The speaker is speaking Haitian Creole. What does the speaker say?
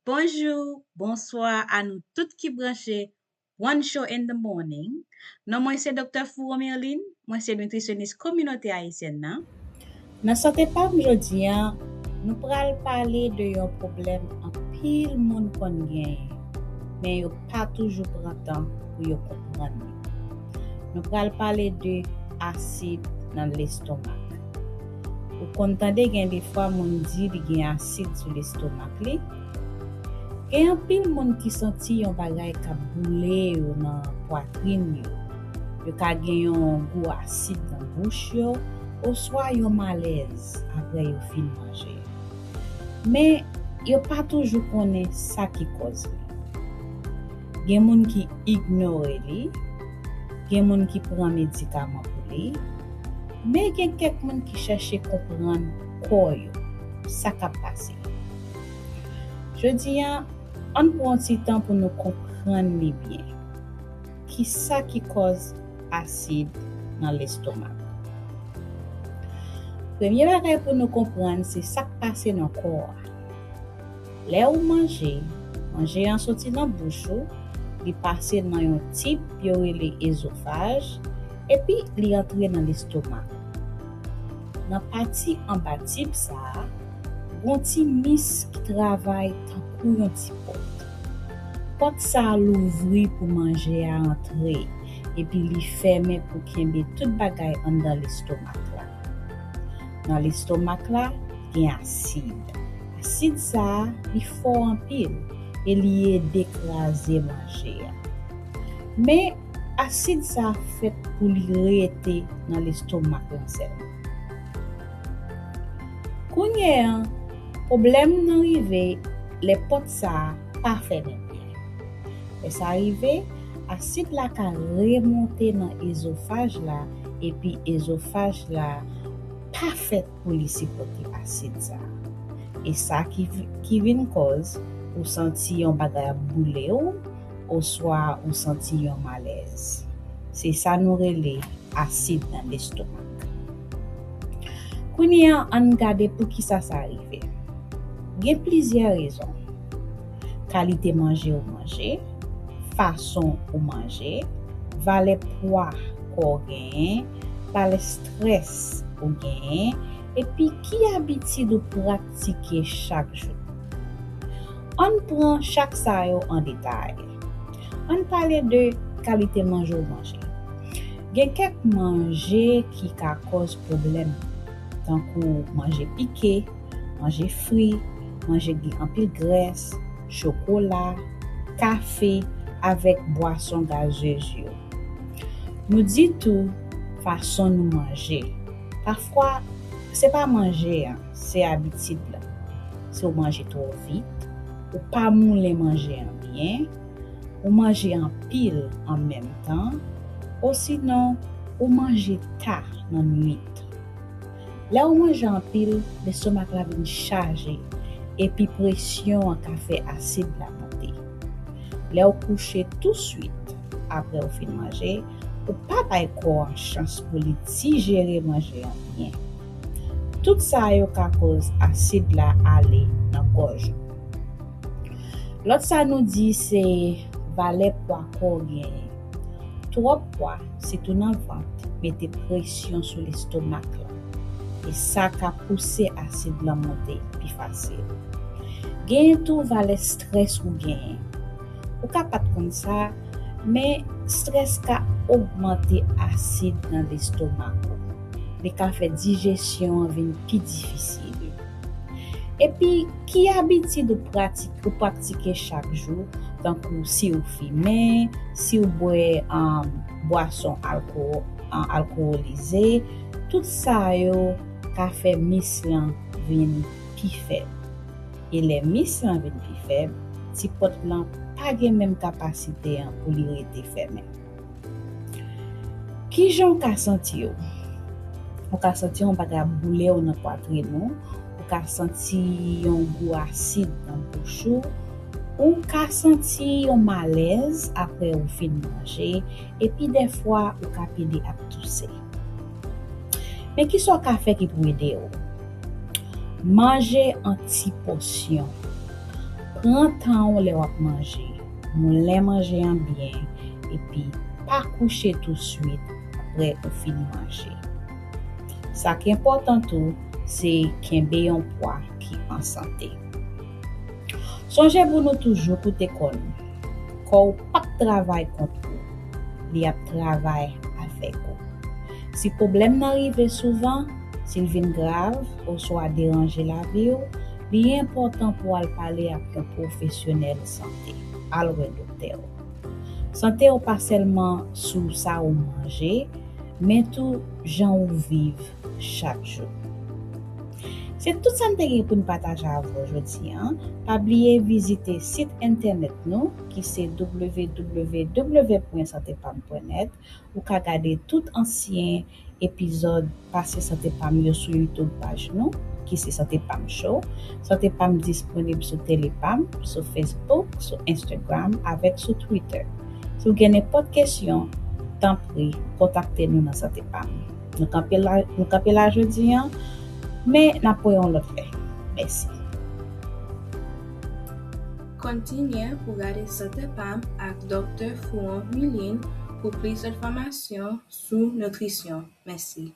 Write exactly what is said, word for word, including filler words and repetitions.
Bonjou, bonswa a nou tout ki branche One Show in the Morning. Non mwen se Doktè Fouro Merline, mwen se nitrisyonis kominote ayisyèn nan. Nan Sante Pa m jodi a, nou pral pale de yon pwoblèm anpil moun konn genyen, men yo pa toujou pran tan pou yo konprann li. Nou pral pale de asid nan lestomak. Ou konn tande gen defwa moun di li gen asid sou lestomak li? Gen anpil moun ki santi yon bagay k ap boule yo nan pwatrin yo. Yo ka gen yon gou asid nan bouch yo, oswa yon malèz apre yo fin manje. Men, yo pa toujou konnen sa ki kòz li. Gen moun ki ignore li, gen moun ki pran medikaman pou li, men gen kèk moun ki chèche konprann kò yo, sa k ap pase. Jodi a, ann pran yon ti tan pou nou konprann li byen. Ki sa ki kòz asid nan lestomak? Premye bagay pou nou konprann se sa k pase nan kò a. Lè ou manje, manje an soti nan bouch ou, li pase nan yon tib yo rele ezofaj, epi li antre nan lestomak. Nan pati anba tib sa a, gon ti mis ki travay tankou yon ti pòt. Pòt sa a louvri pou manje a antre, epi li fèmen pou kenbe tout bagay anndan lestomak la. Nan lestomak la, gen asid. Asid sa a, li fò anpil e li ede kraze manje a. Men, asid sa a fèt pou li rete nan lestomak lan sèlman. Kounye a, pwoblèm nan rive lè pòt sa a pa fèmen byen. Lè sa rive, asid la ka remonte nan ezofaj la, epi ezofaj la pa fèt pou li sipòte asid sa a. E sa ki, ki vin kòz ou santi yon bagay ap boule w, oswa ou santi yon malèz. Se sa nou rele asid nan lestomak. Kounye a, ann gade poukisa sa rive. Gen plizyè rezon. Kalite manje ou manje, fason ou manje, valè pwa kò w genyen, valè estrès ou genyen, epi ki abitid ou pratike chak jou. Ann pran chak sa yo an detay. Ann pale de kalite manje w manje. Gen kèk manje ki ka kòz pwoblèm, tankou manje pike, manje fri, manje ki gen anpil grès, chokola, kafe, avèk bwason gazez yo. Nou di tou fason nou manje. Pafwa, se pa manje an, se abitid la. Si w manje twò vit, ou pa moulen manje an byen, ou manje anpil an menm tan, osinon ou manje ta nan nwit. Lè w manje anpil, lestomak la vin chaje, epi presyon an ka fè asid la monte. Lè w kouche touswit apre w fin manje, ou pa bay kò an chans pou li dijere manje an byen. Tout sa yo ka koz asid la ale nan gòj ou. Lòt sa nou di se valè pwa kò w genyen. Twòp pwa, sitou nan vant, mete presyon sou lestomak la. E sa ka pouse asid lan monte pi fasil. Genyen tou valè estrès ou genyen. Ou ka pa t konn sa, men estrès ka ogmante asid nan lestomak ou. Li ka fè dijesyon an vin pi difisil. Epi, ki abitid ou pratik-, ou praktike chak jou, tankou si w fimen, si w bwè, um, bwason alko-, uh, alkowolize, tout sa yo ka fè mis lan vin pi fèb. E lè mis lan vin pi fèb, ti pòt lan pa gen menm kapasite an pou li rete fèmen. Kijan w ka santi w? Ou ka santi yon bagay ap boule w nan pwatrin ou, ou ka santi yon gou asid nan bouch ou, ou ka santi yon malèz apre ou fin manje, epi dèfwa ou ka pede ap touse. Men kisa w ka fè ki pou ede w? Manje an ti pòsyon. Pran tan w lè w ap manje. Moulen manje an byen, epi pa kouche touswit apre ou fin manje. Sa ki enpòtan tou, se kenbe yon pwa ki an sante. Sonje pou nou toujou koute kò nou. Kò w p ap travay kont ou, li ap travay avèk ou. Si pwoblèm nan rive souvan, si l vin grav oswa deranje lavi w, li enpòtan pou w al pale ak yon pwofesyonèl sante. Al wè doktè w. Sante w pa sèlman sou sa ou manje, men tou jan ou viv chak jou. Se tout sa m te gen pou n pataje avè w jodi a. Pa bliye vizite sit entènèt nou ki se w w w pwen sante pam pwen nèt. Ou ka gade tout ansyen epizòd pase Sante Pam yo sou YouTube paj nou, ki se Sante Pam Show. Sante Pam disponib sou Telepam, sou Facebook, sou Instagram, avèk sou Twitter. Si w gen nenpòt kesyon, tanpri, kontakte nou nan Sante Pam. Nou kanpe la, nou kanpe la jodi a, men n ap wè yon lòt lè. Mèsi. Kontinye pou gade Sante Pam ak Doktè Fouan Huilin pou plis enfòmasyon sou nitrisyon. Mèsi.